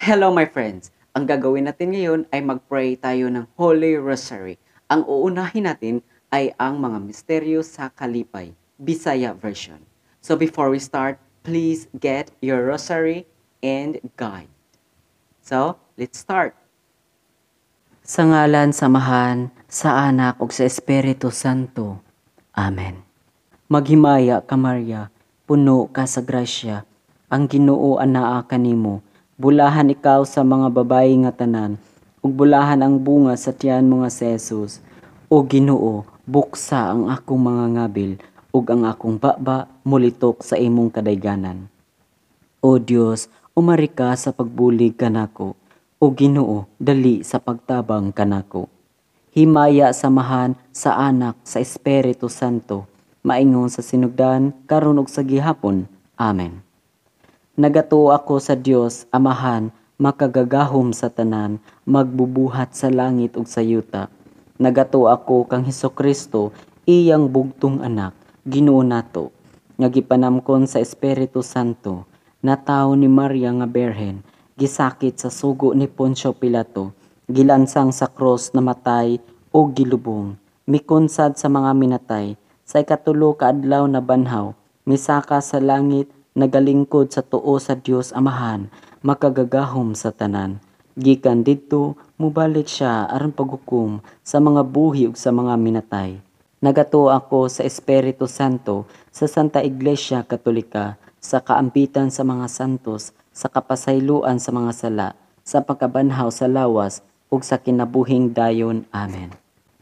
Hello, my friends! Ang gagawin natin ngayon ay mag-pray tayo ng Holy Rosary. Ang uunahin natin ay ang mga misteryo sa Kalipay, Bisaya version. So before we start, please get your rosary and guide. So, let's start. Sa ngalan sa Amahan, sa Anak ug sa Espiritu Santo. Amen. Maghimaya ka, Maria, puno ka sa grasya. Ang Ginoo anaa kanimo. Bulahan ikaw sa mga babayi nga tanan, ug bulahan ang bunga sa tiyan mo nga si Jesus. O Ginoo, buksa ang akong mga ngabil, ug ang akong baba mulitok sa imong kadayganan. O Dios, umari ka sa pagbulig kanako. O Ginoo, dali sa pagtabang kanako. Himaya sa Amahan, sa Anak, sa Espiritu Santo, maingon sa sinugdan, karon ug sa gihapon. Amen. Nagatuo ako sa Dios, Amahan, makagagahom sa tanan, magbubuhat sa langit ug sa yuta. Nagatuo ako kang Hesukristo, iyang bugtong anak, Ginoo nato, nga gipanamkon sa Espiritu Santo, natawo ni Maria nga Birhen, gisakit sa sugo ni Poncio Pilato, gilansang sa krus, namatay o gilubong, mikunsad sa mga minatay, sa ikatulo ka adlaw nabanhaw, misaka sa langit, nagalingkod sa tuo sa Dios Amahan, makagagahom sa tanan. Gikan didto, mubalik siya aron paghukom sa mga buhi ug sa mga minatay. Nagatuo ako sa Espiritu Santo, sa Santa Iglesia Katolika, sa kaampitan sa mga santos, sa kapasayloan sa mga sala, sa pagkabanhaw sa lawas, ug sa kinabuhing dayon. Amen.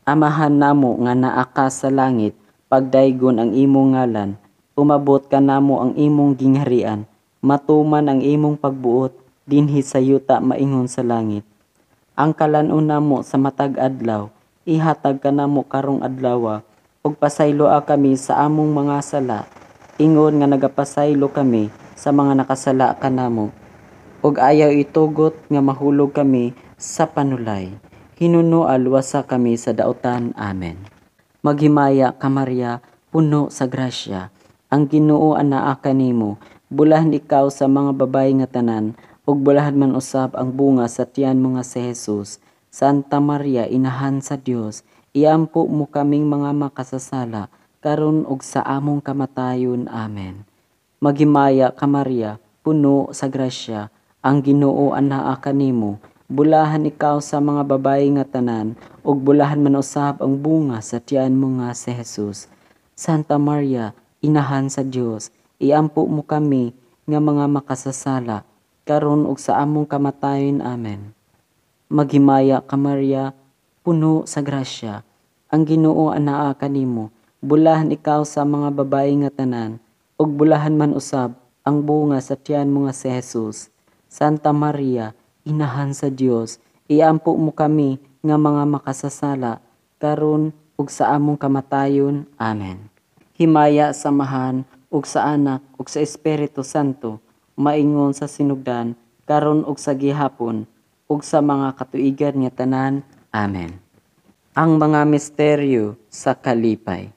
Amahan namo nga naa ka sa langit, pagdaygon ang imong ngalan, umabot kanamo ang imong gingharian, matuman ang imong pagbuot dinhi sa yuta maingon sa langit. Ang kalan-on namo sa matag adlaw, ihatag kanamo karong adlawa, ug pasayloa kami sa among mga sala, ingon nga nagapasaylo kami sa mga nakasala kanamo. Ug ayaw itugot nga mahulog kami sa panulay. Hinunoa luwasa kami sa dautan. Amen. Maghimaya ka, Maria, puno sa grasya. Ang Ginoo anaa kanimo, bulahan ikaw sa mga babayi nga tanan, ug bulahan man usab ang bunga sa tiyan mo nga si Jesus. Santa Maria, inahan sa Dios, iampo mo kaming mga makasasala, karon ug sa among kamatayon. Amen. Maghimaya ka, Maria, puno sa grasya. Ang Ginoo anaa kanimo, bulahan ikaw sa mga babayi nga tanan, ug bulahan man usab ang bunga sa tiyan mo nga si Jesus. Santa Maria, inahan sa Dios, iampo mo kami nga mga makasasala, karon ug sa among kamatayon. Amen. Maghimaya ka, Maria, puno sa grasya. Ang Ginoo anaa kanimo, bulahan ikaw sa mga babayi nga tanan, ug bulahan man usab ang bunga sa tiyan mo nga si Jesus. Santa Maria, inahan sa Dios, iampo mo kami nga mga makasasala, karon ug sa among kamatayon. Amen. Himaya sa Amahan ug sa Anak ug sa Espiritu Santo, maingon sa sinugdan, karon ug sa gihapon, ug sa mga katuigan nga tanan. Amen. Ang mga misteryo sa kalipay.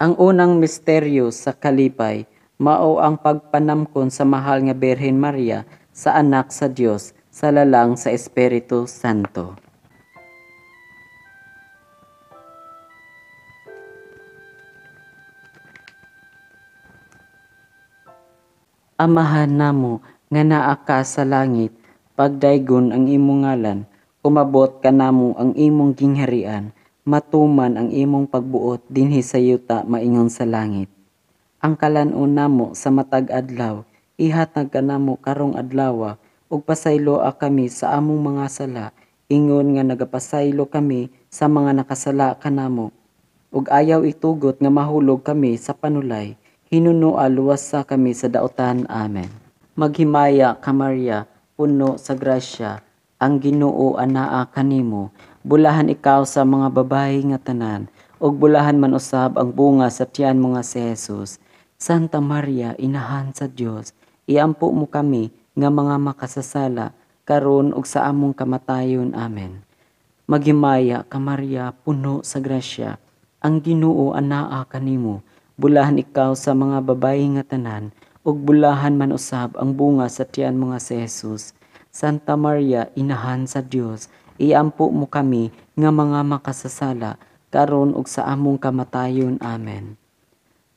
Ang unang misteryo sa kalipay mao ang pagpanamkon sa mahal nga Birhen Maria sa anak sa Dios sa lalang sa Espiritu Santo. Amahan namo nga naa ka sa langit, pagdaygon ang imong ngalan, umabot kanamo ang imong gingharian, matuman ang imong pagbuot dinhi sa yuta maingon sa langit. Ang kalan-on namo sa matag adlaw, ihatag kanamo karong adlawa, ug pasayloa kami sa among mga sala, ingon nga nagapasaylo kami sa mga nakasala kanamo. Ug ayaw itugot nga mahulog kami sa panulay, hinunoa luwasa kami sa dautan. Amen. Maghimaya ka, Maria, puno sa grasya. Ang Ginoo anaa kanimo, bulahan ikaw sa mga babayi nga tanan, ug bulahan man usab ang bunga sa tiyan mo nga si Jesus. Santa Maria, inahan sa Dios, iampo mo kami nga mga makasasala, karon ug sa among kamatayon. Amen. Maghimaya ka, Maria, puno sa grasya. Ang Ginoo anaa kanimo, bulahan ikaw sa mga babayi nga tanan, ug bulahan man usab ang bunga sa tiyan mo nga si Jesus. Santa Maria, Inahan sa Dios, iampo mo kami nga mga makasasala, karon ug sa among kamatayon. Amen.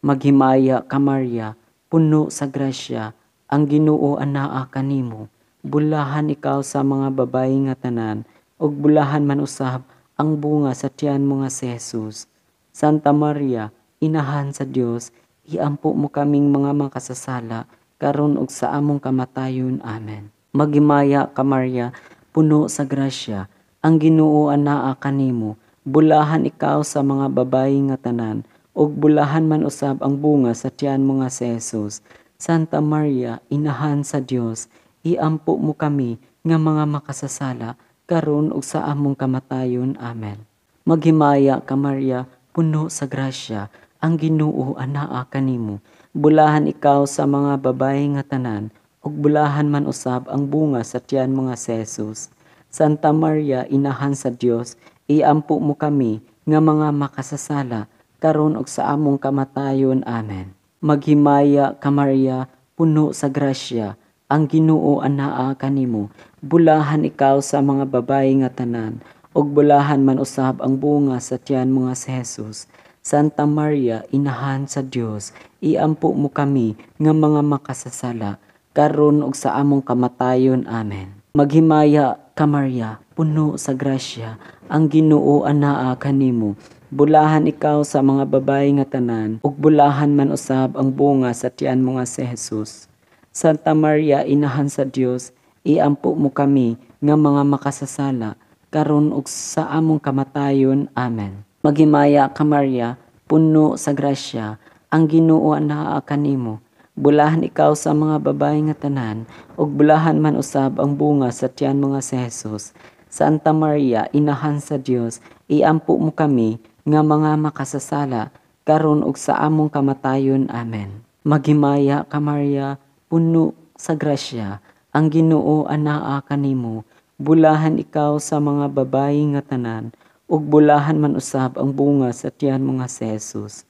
Maghimaya ka Maria, puno sa grasya, ang Ginoo anaa kanimo. Bulahan ikaw sa mga babayi nga tanan, ug bulahan man usab ang bunga sa tiyan mo nga si Jesus. Santa Maria, Inahan sa Dios, iampo mo kaming mga makasasala, karon ug sa among kamatayon. Amen. Maghimaya ka Maria, puno sa grasya, ang Ginoo anaa kanimo. Bulahan ikaw sa mga babayi nga tanan, ug bulahan man usab ang bunga sa tiyan mo nga si Jesus. Santa Maria, Inahan sa Dios, iampo mo kami nga mga makasasala, karon ug sa among kamatayon. Amen. Maghimaya ka Maria, puno sa grasya, ang Ginoo anaa kanimo. Bulahan ikaw sa mga babayi nga tanan, ug bulahan man usab ang bunga sa tiyan mo nga si Jesus. Santa Maria, Inahan sa Dios, iampo mo kami nga mga makasasala, karon ug sa among kamatayon. Amen. Maghimaya ka Maria, puno sa grasya, ang Ginoo anaa kanimo. Bulahan ikaw sa mga babayi nga tanan, ug bulahan man usab ang bunga sa tiyan mo nga si Jesus. Santa Maria, Inahan sa Dios, iampo mo kami nga mga makasasala, karon ug sa among kamatayon. Amen. Maghimaya ka Maria, puno sa grasya, ang Ginoo anaa kanimo. Bulahan ikaw sa mga babayi nga tanan, ug bulahan man usab ang bunga sa tiyan mo nga si Jesus. Santa Maria, Inahan sa Dios, iampo mo kami nga mga makasasala, karon ug sa among kamatayon. Amen. Maghimaya ka Maria, puno sa grasya, ang Ginoo anaa kanimo. Bulahan ikaw sa mga babayi nga tanan, ug bulahan man usab ang bunga sa tiyan mo nga si Jesus. Santa Maria, Inahan sa Dios, iampo mo kami nga mga makasasala, karon ug sa among kamatayon. Amen. Maghimaya ka Maria, puno sa grasya, ang Ginoo anaa kanimo. Bulahan ikaw sa mga babayi nga tanan, ug bulahan man usab ang bunga sa tiyan mo nga si Jesus.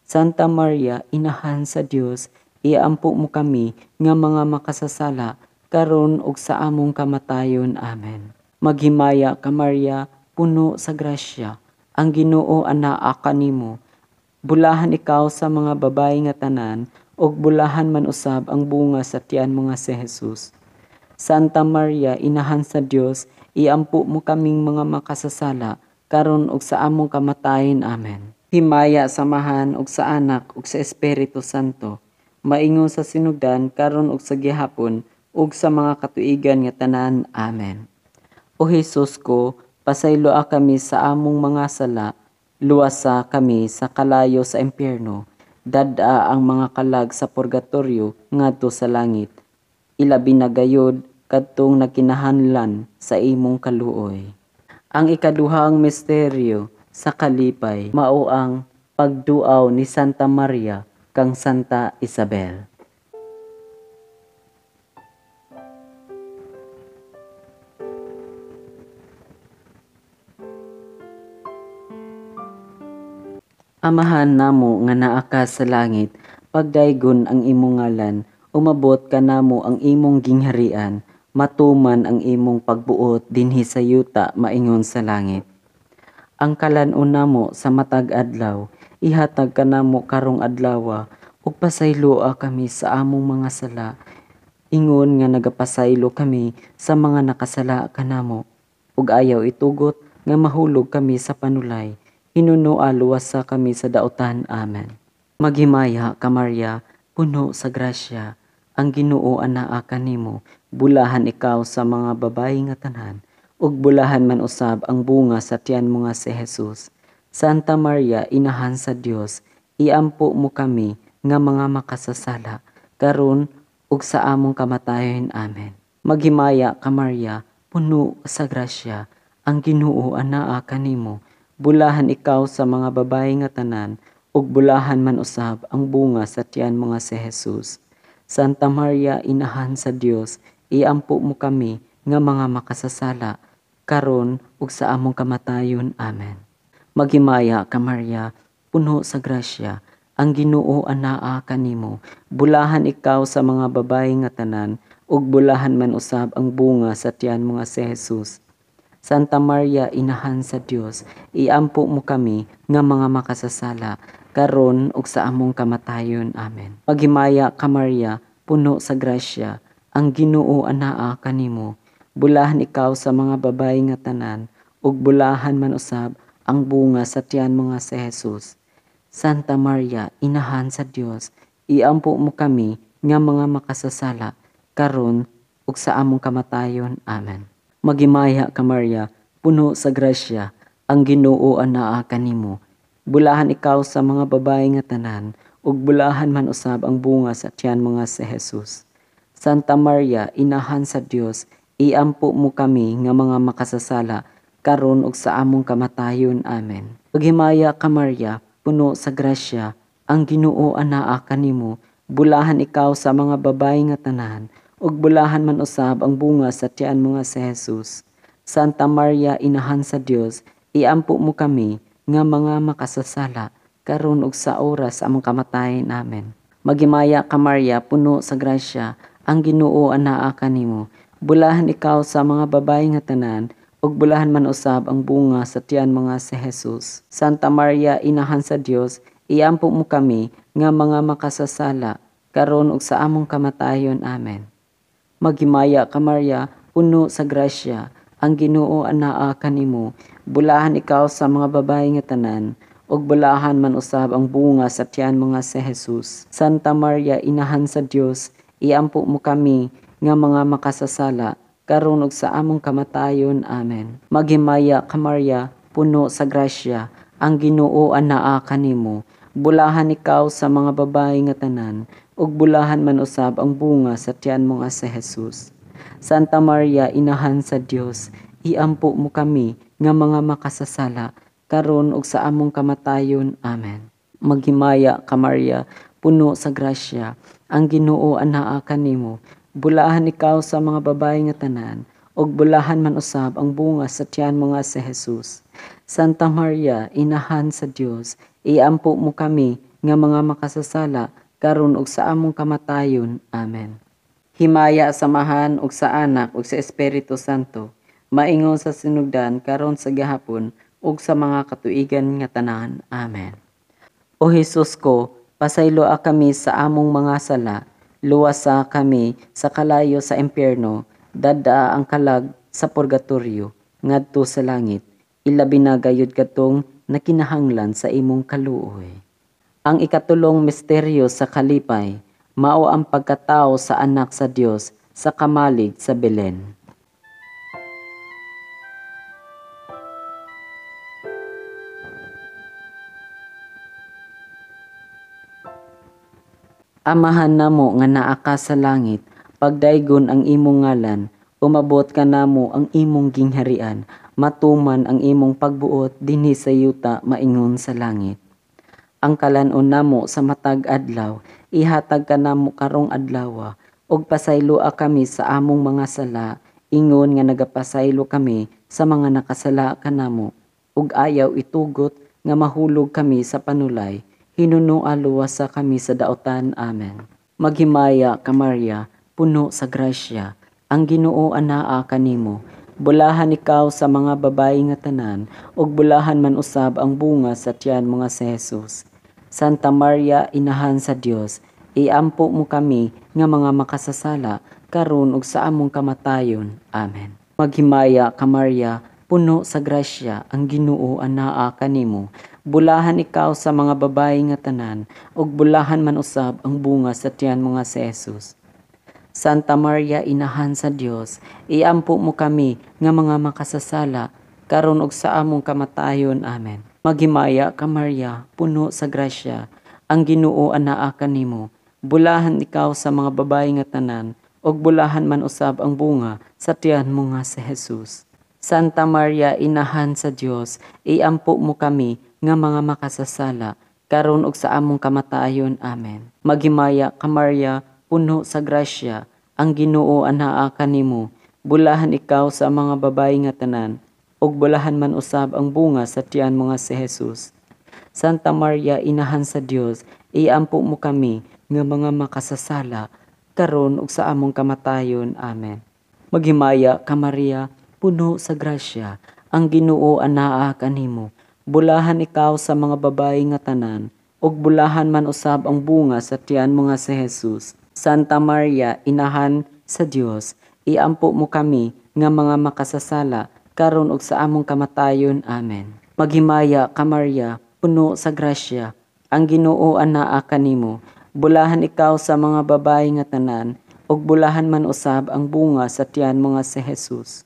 Santa Maria, Inahan sa Dios, iampo mo kami nga mga makasasala, karon ug sa among kamatayon. Amen. Maghimaya ka Maria, puno sa grasya, ang Ginoo anaa kanimo. Bulahan ikaw sa mga babayi nga tanan, ug bulahan man usab ang bunga sa tiyan mo nga si Jesus. Santa Maria, Inahan sa Dios, iampo mo kaming mga makasasala, karon ug sa among kamatayon. Amen. Himaya sa Amahan ug sa Anak ug sa Espiritu Santo, maingon sa sinugdan, karon ug sa gihapon, ug sa mga katuigan nga tanan. Amen. O Hesus ko, pasayloa kami sa among mga sala, luwasa kami sa kalayo sa impyerno, dad-a ang mga kalag sa purgatorio ngadto sa langit, ilabi na gayod kadtong nagkinahanglan sa imong kaluoy. Ang ikaduhang misteryo sa kalipay mao ang pagduaw ni Santa Maria kang Santa Isabel. Amahan namo nga naa ka sa langit, pagdaygon ang imong ngalan, umabot kanamo ang imong gingharian, matuman ang imong pagbuot dinhi sa yuta maingon sa langit. Ang kalan-on namo sa matag adlaw, ihatag kanamo karong adlawa, ug pasayloa kami sa among mga sala, ingon nga nagapasaylo kami sa mga nakasala kanamo, ug ayaw itugot nga mahulog kami sa panulay, hinunoa luwasa kami sa dautan. Amen. Maghimaya ka Maria, puno sa grasya, ang Ginoo anaa kanimo, bulahan ikaw sa mga babayi nga tanan, ug bulahan man usab ang bunga sa tiyan mo nga si Jesus. Santa Maria, Inahan sa Dios, iampo mo kami nga mga makasasala, karon ug sa among kamatayon. Amen. Maghimaya ka Maria, puno sa grasya, ang Ginoo anaa kanimo, bulahan ikaw sa mga babayi nga tanan, ug bulahan man usab ang bunga sa tiyan mo nga si Jesus. Santa Maria, Inahan sa Dios, iampo mo kami nga mga makasasala, karon ug sa among kamatayon. Amen. Maghimaya ka Maria, puno sa grasya, ang Ginoo anaa kanimo, bulahan ikaw sa mga babayi nga tanan, ug bulahan man usab ang bunga sa tiyan mo nga si Jesus. Santa Maria, Inahan sa Dios, iampo mo kami nga mga makasasala, karon ug sa among kamatayon. Amen. Maghimaya ka Maria, puno sa grasya, ang Ginoo anaa kanimo. Bulahan ikaw sa mga babayi nga tanan, ug bulahan man usab ang bunga sa tiyan mo nga si Jesus. Santa Maria, Inahan sa Dios, iampo mo kami nga mga makasasala, karon ug sa among kamatayon. Amen. Maghimaya ka Maria, puno sa grasya, ang Ginoo anaa kanimo. Bulahan ikaw sa mga babayi nga tanan, ug bulahan man usab ang bunga sa tiyan mo nga si Jesus. Santa Maria, Inahan sa Dios, iampo mo kami nga mga makasasala, karon ug sa among kamatayon. Amen. Maghimaya ka Maria, puno sa grasya, ang Ginoo anaa kanimo. Bulahan ikaw sa mga babayi nga tanan, ug bulahan man usab ang bunga sa tiyan mo nga si Jesus. Santa Maria, Inahan sa Dios, iampo mo kami nga mga makasasala, karon ug sa oras sa among kamatayon. Amen. Maghimaya ka Maria, puno sa grasya, ang Ginoo anaa kanimo. Bulahan ikaw sa mga babayi nga tanan, ug bulahan man usab ang bunga sa tiyan mo nga si Jesus. Santa Maria, Inahan sa Dios, iampo mo kami nga mga makasasala, karon ug sa among kamatayon. Amen. Maghimaya ka Maria, puno sa grasya, ang Ginoo anaa kanimo. Bulahan ikaw sa mga babayi nga tanan, ug bulahan man usab ang bunga sa tiyan mo nga si Jesus. Santa Maria, Inahan sa Dios, iampo mo kami nga mga makasasala, karon ug sa among kamatayon. Amen. Maghimaya ka Maria, puno sa grasya, ang Ginoo anaa kanimo. Bulahan ikaw sa mga babayi nga tanan, ug bulahan man usab ang bunga sa tiyan mo nga si Jesus. Santa Maria, Inahan sa Dios, iampo mo kami nga mga makasasala, karon ug sa among kamatayon. Amen. Maghimaya ka Maria, puno sa grasya, ang Ginoo anaa kanimo. Bulahan ikaw sa mga babayi nga tanan, ug bulahan man usab ang bunga sa tiyan mo nga si Jesus. Santa Maria, Inahan sa Dios, iampo mo kami nga mga makasasala, karon ug sa among kamatayon. Amen. Himaya sa Amahan ug sa Anak ug sa Espiritu Santo, maingon sa sinugdan karon sa gihapon ug sa mga katuigan nga tanan. Amen. O Hesus ko, pasayloa kami sa among mga sala, luwasa kami sa kalayo sa impyerno, dadaa ang kalag sa purgatorio ngadto sa langit, ilabi na gayud kadtong nakinahanglan sa imong kaluoy. Ang ikatulong misteryo sa kalipay, mao ang pagkatao sa anak sa Dios sa kamalig sa Belen. Amahan namo nga naa ka sa langit, pagdaygon ang imong ngalan, umabot kanamo ang imong gingharian, matuman ang imong pagbuot dinhi sa yuta maingon sa langit. Ang kalan-on namo sa matag adlaw, ihatag kanamo karong adlawa, ug pasayloa kami sa among mga sala, ingon nga nagapasaylo kami sa mga nakasala kanamo, ug ayaw itugot nga mahulog kami sa panulay, hinunoa luwasa kami sa daotan. Amen. Maghimaya ka Maria, puno sa grasya, ang Ginoo anaa kanimo. Bulahan ikaw sa mga babayi nga tanan, ug bulahan man usab ang bunga sa tiyan mo nga si Jesus. Santa Maria, Inahan sa Dios, iampo mo kami nga mga makasasala, karon ug sa among kamatayon. Amen. Maghimaya ka Maria, puno sa grasya, ang Ginoo anaa kanimo. Bulahan ikaw sa mga babayi nga tanan, ug bulahan man usab ang bunga sa tiyan mo nga si Jesus. Santa Maria, Inahan sa Dios, iampo mo kami nga mga makasasala, karon ug sa among kamatayon. Amen. Maghimaya ka Maria, puno sa grasya, ang Ginoo anaa kanimo. Bulahan ikaw sa mga babayi nga tanan, ug bulahan man usab ang bunga sa tiyan mo nga si Jesus. Santa Maria, Inahan sa Dios, iampo mo kami nga mga makasasala, karon ug sa among kamatayon. Amen. Maghimaya ka Maria, puno sa grasya, ang Ginoo anaa kanimo. Bulahan ikaw sa mga babayi nga tanan, ug bulahan man usab ang bunga sa tiyan mo nga si Jesus. Santa Maria, Inahan sa Dios, iampo mo kami nga mga makasasala, karon ug sa among kamatayon. Amen. Maghimaya ka Maria, puno sa grasya, ang Ginoo anaa kanimo. Bulahan ikaw sa mga babayi nga tanan, ug bulahan man usab ang bunga sa tiyan mo nga si Jesus. Santa Maria, inahan sa Dios, iampo mo kami nga mga makasasala, karon ug sa among kamatayon. Amen. Maghimaya ka Maria, puno sa grasya, ang Ginoo anaa kanimo. Bulahan ikaw sa mga babayi nga tanan, ug bulahan man usab ang bunga sa tiyan mo nga si Jesus.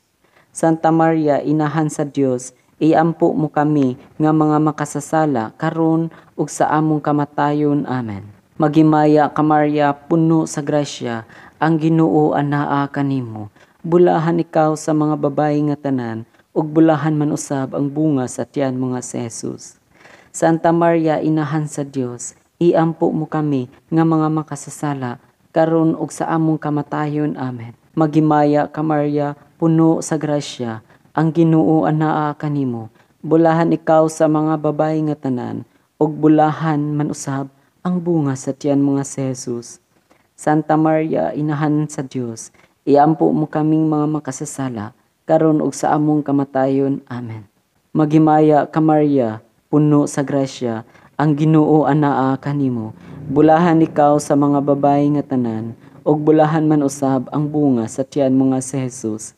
Santa Maria, inahan sa Dios, iampo mo kami nga mga makasasala, karon ug sa among kamatayon. Amen. Maghimaya ka Maria, puno sa grasya, ang Ginoo anaa kanimo. Bulahan ikaw sa mga babayi nga tanan, ug bulahan man usab ang bunga sa tiyan mo nga si Jesus. Santa Maria, inahan sa Dios, iampo mo kami nga mga makasasala, karon ug sa among kamatayon. Amen. Maghimaya ka Maria, puno sa grasya, ang Ginoo anaa kanimo. Bulahan ikaw sa mga babayi nga tanan, ug bulahan man usab ang bunga sa tiyan mo nga si Jesus. Santa Maria, inahan sa Dios, iampo mo kaming mga makasasala, karon ug sa among kamatayon. Amen. Maghimaya ka Maria, puno sa grasya, ang Ginoo anaa kanimo. Bulahan ikaw sa mga babayi nga tanan, ug bulahan man usab ang bunga sa tiyan mo nga si Jesus.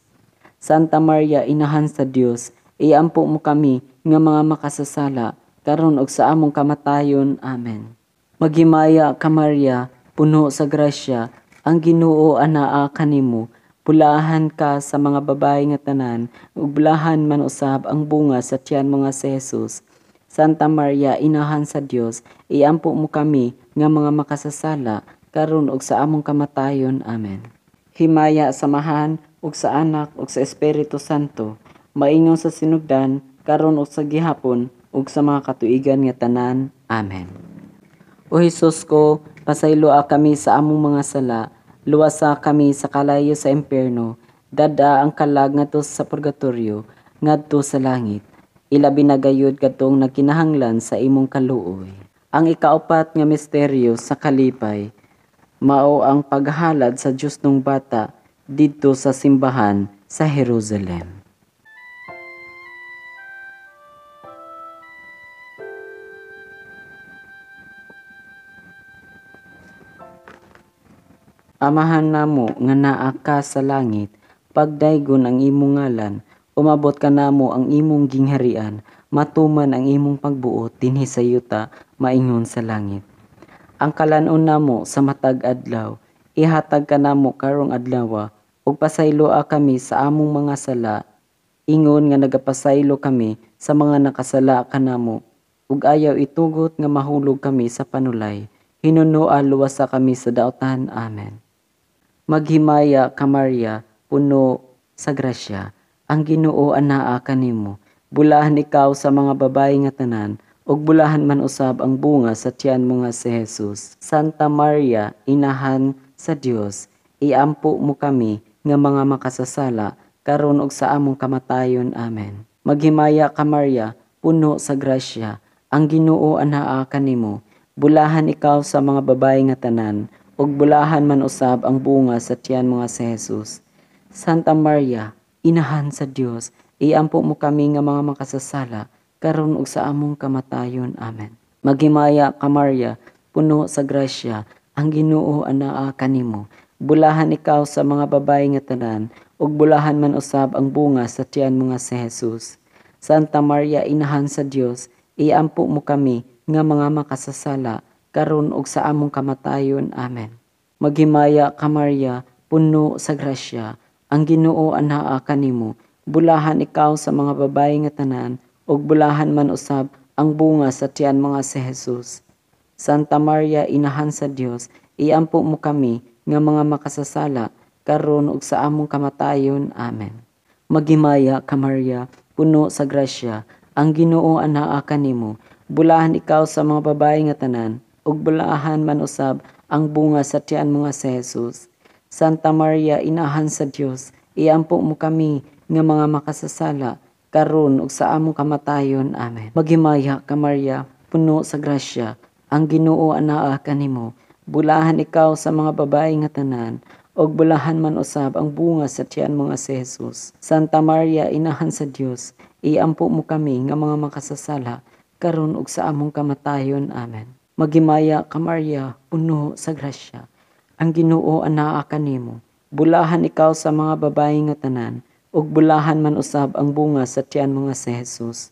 Santa Maria, inahan sa Dios, iampo mo kami nga mga makasasala, karon ug sa among kamatayon. Amen. Maghimaya ka Maria, puno sa grasya, ang Ginoo anaa kanimo. Bulahan ka sa mga babayi nga tanan, ug bulahan man usab ang bunga sa tiyan mo nga si Jesus. Santa Maria, inahan sa Dios, iampo mo kami nga mga makasasala, karon ug sa among kamatayon. Amen. Himaya sa Amahan ug sa Anak ug sa Espiritu Santo, maingon sa sinugdan, karon ug sa gihapon ug sa mga katuigan nga tanan. Amen. O Hesus ko, pasayloa kami sa among mga sala, luwasa kami sa kalayo sa impierno, dada ang kalag ngadto sa purgatorio, ngadto sa langit. Ilabi na gayud kadtong nagkinahanglan sa imong kaluoy. Ang ikaupat nga misteryo sa kalipay, mao ang paghalad sa Dios nung bata didto sa simbahan sa Jerusalem. Amahan namo nga naa ka sa langit, pagdaygon ang imong ngalan, umabot ka namo ang imong gingharian, matuman ang imong pagbuot dinhi sa yuta maingon sa langit. Ang kalan-on namo sa matag adlaw, ihatag kanamo karong adlawa, ug pasayloa kami sa among mga sala, ingon nga nagapasaylo kami sa mga nakasala kanamo, ug ayaw itugot nga mahulog kami sa panulay. Hinunoa luwasa kami sa daotan. Amen. Maghimaya ka Maria, puno sa grasya, ang Ginoo anaa kanimo. Bulahan ikaw sa mga babayi nga tanan, ug bulahan man usab ang bunga sa tiyan mo nga si Jesus. Santa Maria, inahan sa Dios, iampo mo kami nga mga makasasala, karon ug sa among kamatayon. Amen. Maghimaya ka Maria, puno sa grasya, ang Ginoo anaa kanimo. Bulahan ikaw sa mga babayi nga tanan, ug bulahan man usab ang bunga sa tiyan mo nga si Jesus. Santa Maria, inahan sa Dios, iampo mo kami nga mga makasasala, karon ug sa among kamatayon. Amen. Maghimaya ka Maria, puno sa grasya, ang Ginoo anaa kanimo. Bulahan ikaw sa mga babayi nga tanan, ug bulahan man usab ang bunga sa tiyan mo nga si Jesus. Santa Maria, inahan sa Dios, iampo mo kami nga mga makasasala, karon ug sa among kamatayon. Amen. Maghimaya ka Maria, puno sa grasya, ang Ginoo anaa kanimo. Bulahan ikaw sa mga babayi nga tanan, ug bulahan man usab ang bunga sa tiyan mo nga si Jesus. Santa Maria, inahan sa Dios, iampo mo kami nga mga makasasala, karon ug sa among kamatayon. Amen. Maghimaya ka Maria, puno sa grasya, ang Ginoo anaa kanimo. Bulahan ikaw sa mga babayi nga tanan, ug bulahan man usab ang bunga sa tiyan mo nga si Jesus. Santa Maria, inahan sa Dios, iampo mo kami nga mga makasasala, karon ug sa among kamatayon. Amen. Maghimaya ka Maria, puno sa grasya, ang Ginoo anaa kanimo. Bulahan ikaw sa mga babae nga tanan, ug bulahan man usab ang bunga sa tiyan mo nga si Jesus. Santa Maria, Inahan sa Dios, iampo mo kami nga mga makasasala, karon ug sa among kamatayon. Amen. Maghimaya ka, Maria, puno sa grasya. Ang Ginoo anaa kanimo. Bulahan ikaw sa mga babae nga tanan, ug bulahan man usab ang bunga sa tiyan mo nga si Jesus.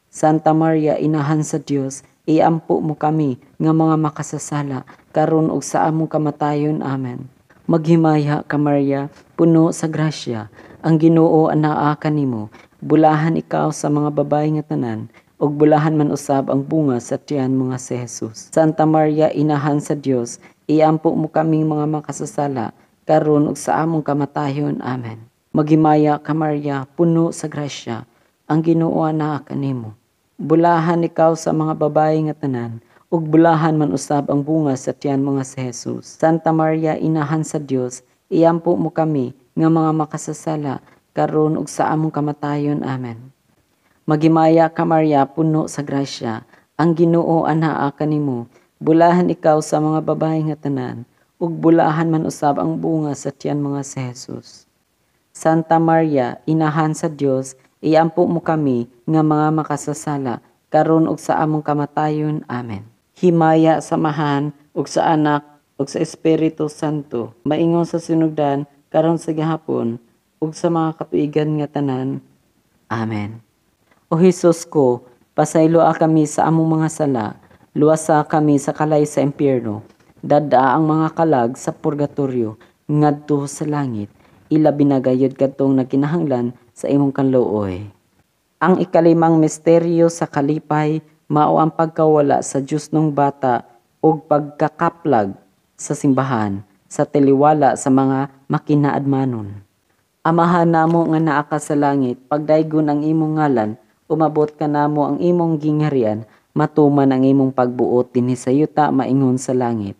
Santa Maria, Inahan sa Dios, iampo mo kami nga mga makasasala, karon ug sa among kamatayon. Amen. Maghimaya ka, Maria, puno sa grasya. Ang Ginoo anaa kanimo. Bulahan ikaw sa mga babae nga tanan, ug bulahan man usab ang bunga sa tiyan mo nga si Jesus. Santa Maria, Inahan sa Dios, iampo mo kaming mga makasasala, karon ug sa among kamatayon. Amen. Maghimaya ka, Maria, puno sa grasya. Ang Ginoo anaa kanimo. Bulahan ikaw sa mga babae nga tanan, ug bulahan man usab ang bunga sa tiyan mo nga si Jesus. Santa Maria, Inahan sa Dios, iampo mo kami nga mga makasasala, karon ug sa among kamatayon. Amen. Maghimaya ka, Maria, puno sa grasya. Ang Ginoo anaa kanimo. Bulahan ikaw sa mga babae nga tanan, ug bulahan man usab ang bunga sa tiyan mo nga si Jesus. Santa Maria, Inahan sa Dios, iampo mo kami nga mga makasasala, karon ug sa among kamatayon. Amen. Himaya sa Amahan ug sa Anak ug sa Espiritu Santo, maingon sa sinugdan, karon sa gihapon ug sa mga katuigan nga tanan. Amen. O Hesus ko, pasayloa kami sa among mga sala, luwasa kami sa kalay sa impyerno, dad-a ang mga kalag sa purgatorio ngadto sa langit, ilabi na gayud kadtong nagkinahanglan sa imong kanluoy. Ang ikalimang misteryo sa kalipay mao ang pagkawala sa Diyosnong Bata ug pagkakaplag sa simbahan sa taliwala sa mga makinaadmanon. Amahan namo nga naa ka sa langit, pagdaygon ang imong ngalan, umabot kanamo ang imong gingharian, matuman ang imong pagbuot dinhi sa yuta maingon sa langit.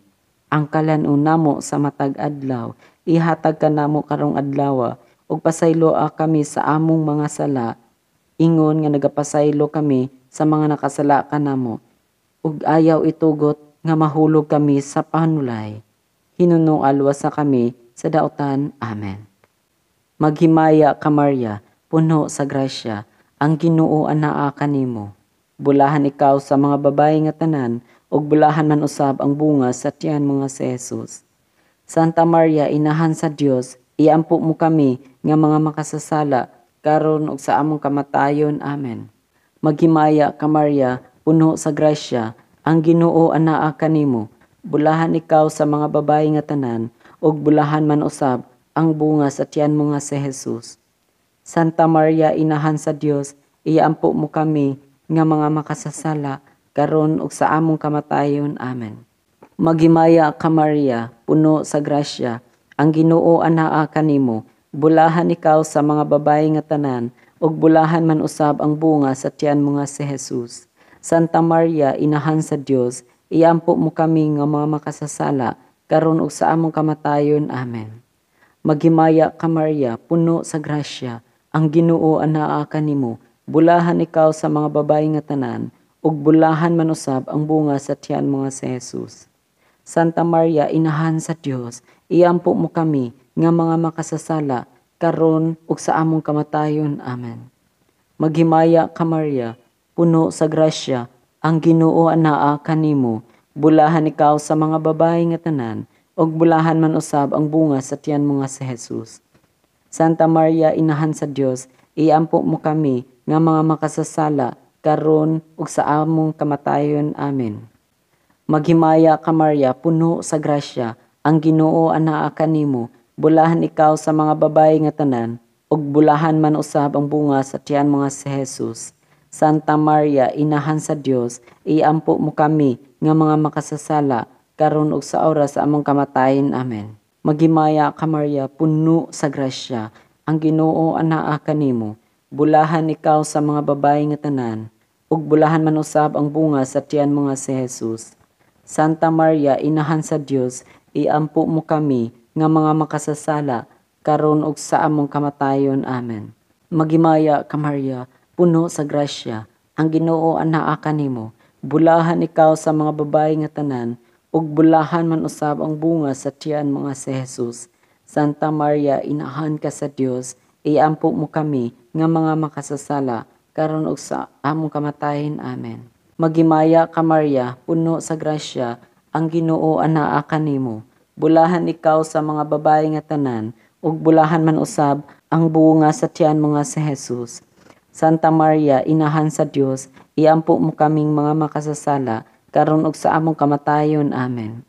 Ang kalan-on namo sa matag adlaw, ihatag kanamo karong adlawa, ug pasayloa kami sa among mga sala, ingon nga nagapasaylo kami sa mga nakasala kanamo, ug ayaw itugot nga mahulog kami sa panulay. Hinunua luwasa kami sa daotan. Amen. Maghimaya ka, Maria, puno sa grasya, ang Ginoo anaa kanimo. Bulahan ikaw sa mga babae nga tanan, ug bulahan man usab ang bunga sa tiyan mo nga si Jesus. Santa Maria, Inahan sa Dios, iampo mo kami nga mga makasasala, karon ug sa among kamatayon. Amen. Maghimaya ka, Maria, puno sa grasya, ang Ginoo anaa kanimo. Bulahan ikaw sa mga babae nga tanan, ug bulahan man usab ang bunga sa tiyan mo nga si Jesus. Santa Maria, Inahan sa Dios, iampo mo kami nga mga makasasala, karon ug sa among kamatayon. Amen. Maghimaya ka, Maria, puno sa grasya, ang Ginoo anaa kanimo. Bulahan ikaw sa mga babae nga tanan, ug bulahan man usab ang bunga sa tiyan mo nga si Jesus. Santa Maria, Inahan sa Dios, iampo mo kami nga mga makasasala, karon ug sa among kamatayon. Amen. Maghimaya ka, Maria, puno sa grasya, ang Ginoo anaa kanimo. Bulahan ikaw sa mga babae nga tanan, ug bulahan man usab ang bunga sa tiyan mo nga si Jesus. Santa Maria, Inahan sa Dios, iampo mo kami nga mga makasasala, karon ug sa among kamatayon. Amen. Maghimaya ka, Maria, puno sa grasya, ang Ginoo anaa kanimo. Bulahan ikaw sa mga babae nga tanan, ug bulahan man usab ang bunga sa tiyan mo nga si Jesus. Santa Maria, Inahan sa Dios, iampo mo kami nga mga makasasala, karon ug sa among kamatayon. Amen. Maghimaya ka, Maria, puno sa grasya, ang Ginoo anaa kanimo. Bulahan ikaw sa mga babae nga tanan, ug bulahan man usab ang bunga sa tiyan mo nga si Jesus. Santa Maria, Inahan sa Dios, iampo mo kami nga mga makasasala, karon ug sa oras sa among kamatayon. Amen. Maghimaya ka, Maria, puno sa grasya, ang Ginoo anaa kanimo. Bulahan ikaw sa mga babae nga tanan, ug bulahan man usab ang bunga sa tiyan mo nga si Jesus. Santa Maria, Inahan sa Dios, iampo mo kami nga mga makasasala, karon ug sa among kamatayon. Amen. Maghimaya ka, Maria, puno sa grasya, ang Ginoo anaa kanimo. Bulahan ikaw sa mga babae nga tanan, ug bulahan man usab ang bunga sa tiyan mo nga si Jesus. Santa Maria, inahan ka sa Dios, iampo mo kami nga mga makasasala, karon ug sa among kamatayon. Amen. Maghimaya ka Maria, puno sa grasya, ang Ginoo anaa kanimo. Bulahan ikaw sa mga babae nga tanan, ug bulahan man usab ang bunga sa tiyan mo nga si Jesus. Santa Maria, inahan sa Dios, iampo mo kaming mga makasasala, karon ug sa among kamatayon. Amen.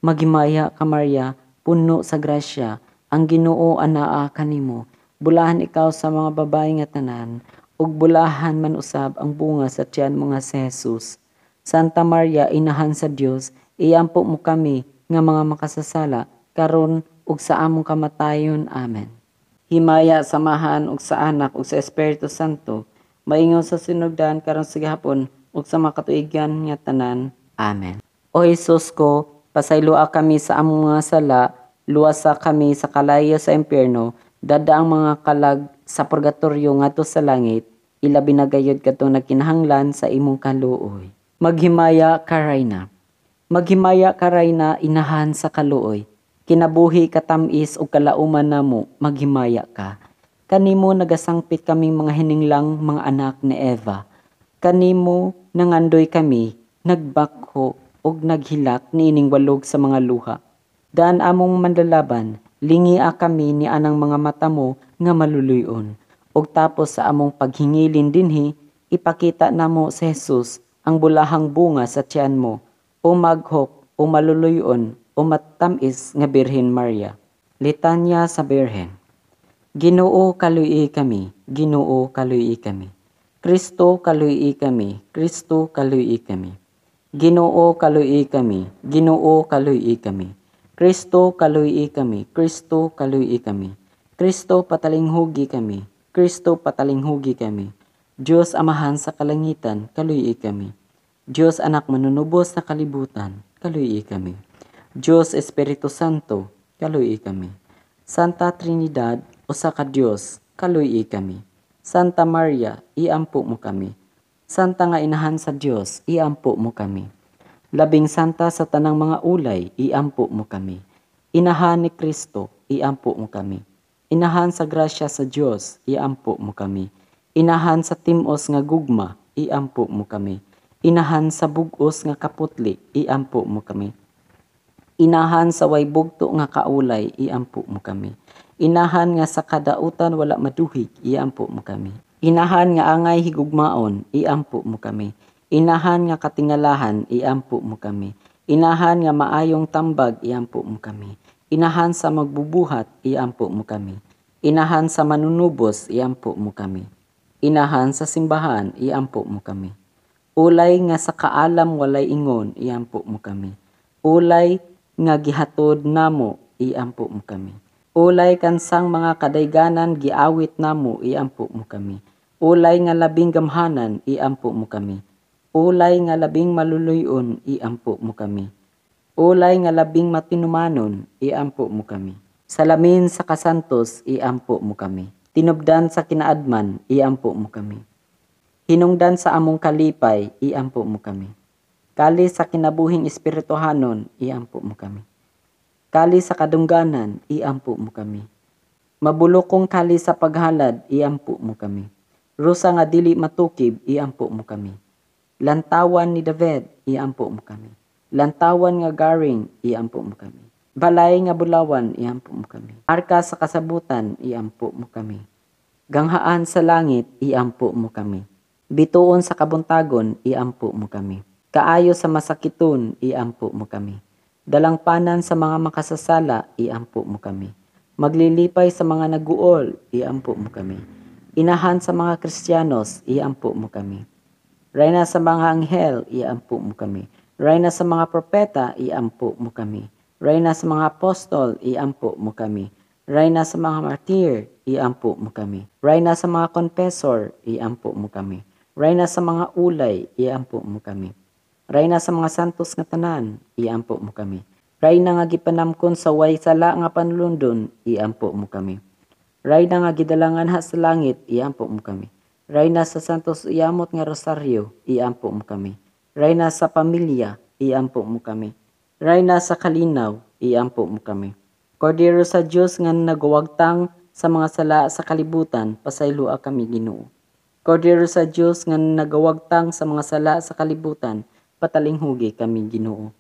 Maghimaya ka Maria, puno sa grasya, ang Ginoo anaa kanimo. Bulahan ikaw sa mga babae nga tanan, ug bulahan man usab ang bunga sa tiyan mo nga si Jesus. Santa Maria, inahan sa Dios, iampo mo kami nga mga makasasala, karon ug sa among kamatayon. Amen. Himaya sa Amahan ug sa Anak ug sa Espiritu Santo, maingon sa sinugdan, karon sa gihapon ug sa makatuigan nga tanan. Amen. O Jesus ko, pasayloa kami sa among mga sala, luwasa kami sa kalayo sa impyerno, dad-a ang mga kalag sa purgatorio ngadto sa langit, ilabi na gayud kadtong nagkinahanglan sa imong kaluoy. Maghimaya ka Rayna. Maghimaya ka Rayna, inahan sa kaluoy. Kinabuhi, katam-is ug kalauman namo, maghimaya ka. Kanimo nagasangpit kaming mga hininglang mga anak ni Eva. Kanimo nangandoy kami, nagbakho ug naghilak niining walog sa mga luha. Daan among manlalaban, lingia kami ni anang mga mata mo nga maluluyon. Ug tapos sa among paghingilin dinhi, ipakita namo si Jesus ang bulahang bunga sa tiyan mo, o maghok, o maluluyon, o matamis nga Birhen Maria. Litanya sa Birhen. Ginoo, kaluy kami, Ginoo, kaluy kami. Kristo, kaluy kami, Kristo, kaluy kami. Ginoo, kaluy kami, Ginoo, kaluy kami. Kristo, kaluy kami, Kristo, kaluy kami. Kristo, patalinghugi kami, Kristo, patalinghugi kami. Dios Amahan sa kalangitan, kaluy kami. Dios Anak manunubos sa kalibutan, kaluy kami. Dios Espiritu Santo, kaluy kami. Santa Trinidad, usa ka Dios, kaluy kami. Santa Maria, iampo mo kami. Santa nga inahan sa Dios, iampo mo kami. Labing santa sa tanang mga ulay, iampo mo kami. Inahan ni Kristo, iampo mo kami. Inahan sa grasya sa Dios, iampo mo kami. Inahan sa timos nga gugma, iampo mo kami. Inahan sa bugos nga kaputli, iampo mo kami. Inahan sa way bugto nga kaulay, iampo mo kami. Inahan nga sa kadautan wala maduhig, iampo mo kami. Inahan nga angay higugmaon, iampo mo kami. Inahan nga katingalahan, iampo mo kami. Inahan nga maayong tambag, iampo mo kami. Inahan sa magbubuhat, iampo mo kami. Inahan sa manunubos, iampo mo kami. Inahan sa simbahan, iampo mo kami. Ulay nga sa kaalam walay ingon, iampo mo kami. Ulay nga gihatod namo, iampo mo kami. Ulay kansang mga kadayganan giawit namo, iampo mo kami. Ulay nga labing gamhanan, iampo mo kami. Ulay nga labing maluluyon, iampo mo kami. Ulay nga labing matinumanon, iampo mo kami. Salamin sa kasantos, iampo mo kami. Tinubdan sa kinaadman, iampo mo kami. Hinungdan sa among kalipay, iampo mo kami. Kali sa kinabuhing espirituhanon, iampo mo kami. Kali sa kadungganan, iampo mo kami. Mabulokong kali sa paghalad, iampo mo kami. Rusa nga dili matukib, iampo mo kami. Lantawan ni David, iampo mo kami. Lantawan nga garing, iampo mo kami. Balay nga bulawan, iampo mo kami. Arka sa kasabutan, iampo mo kami. Ganghaan sa langit, iampo mo kami. Bituon sa kabuntagon, iampo mo kami. Kaayo sa masakiton, iampo mo kami. Dalangpanan sa mga makasasala, iampo mo kami. Maglilipay sa mga naguol, iampo mo kami. Inahan sa mga Kristiyanos, iampo mo kami. Reyna sa mga anghel, iampo mo kami. Reyna sa mga propeta, iampo mo kami. Reyna sa mga apostol, iampo mo kami. Reyna sa mga martir, iampo mo kami. Reyna sa mga confessor, iampo mo kami. Reyna sa mga ulay, iampo mo kami. Reyna sa mga santos nga tanan, iampo mo kami. Reyna nga gipanamkon sa way sala nga panlundon, iampo mo kami. Reyna nga gidalangan ha sa langit, iampo mo kami. Reyna sa Santos Iyamot nga Rosaryo, iampo mo kami. Reyna sa pamilya, iampo mo kami. Rayna sa kalinaw, iampo mo kami. Kordero sa Dios nga nagawagtang sa mga sala sa kalibutan, pasayloa kami, Ginoo. Kordero sa Dios nga nagawagtang sa mga sala sa kalibutan, patalinghugi kami, Ginoo.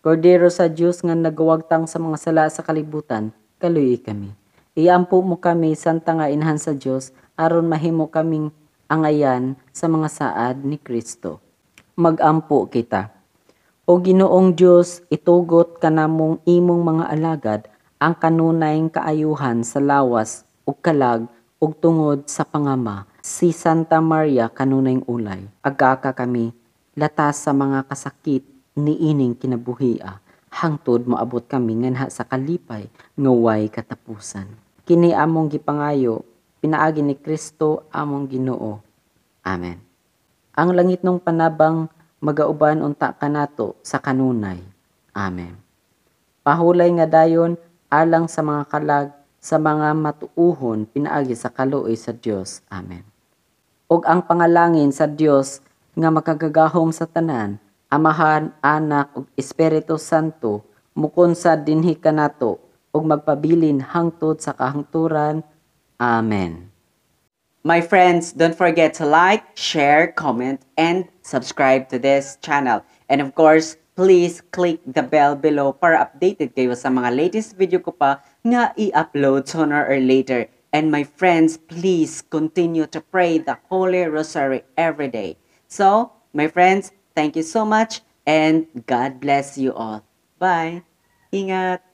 Kordero sa Dios nga nagawagtang sa mga sala sa kalibutan, kaluyi kami. Iampo mo kami, Santa nga Inahan sa Dios, aron mahimo kaming angayan sa mga saad ni Kristo. Magampo kita. O Ginoong Dios, itugot kanamong imong mga alagad ang kanunayng kaayuhan sa lawas ug kalag ug tungod sa pangama si Santa Maria kanunayng ulay. Agaka kami latas sa mga kasakit niining kinabuhia hangtod moabot kami nganha sa kalipay nga way katapusan. Kini among gipangayo pinaagi ni Kristo among Ginoo. Amen. Ang langitnong panabang magauban unta kanato sa kanunay. Amen. Pahulay nga dayon alang sa mga kalag sa mga matuuhon pinaagi sa kaluoy sa Dios. Amen. Ug ang pangalangin sa Dios nga makagagahom sa tanan, Amahan, Anak ug Espiritu Santo, mukunsad dinhi kanato ug magpabilin hangtod sa kahangturan. Amen. My friends, don't forget to like, share, comment, and subscribe to this channel. And of course, please click the bell below para updated kayo sa mga latest video ko pa nga i-upload sooner or later. And my friends, please continue to pray the Holy Rosary every day. So, my friends, thank you so much and God bless you all. Bye! Ingat!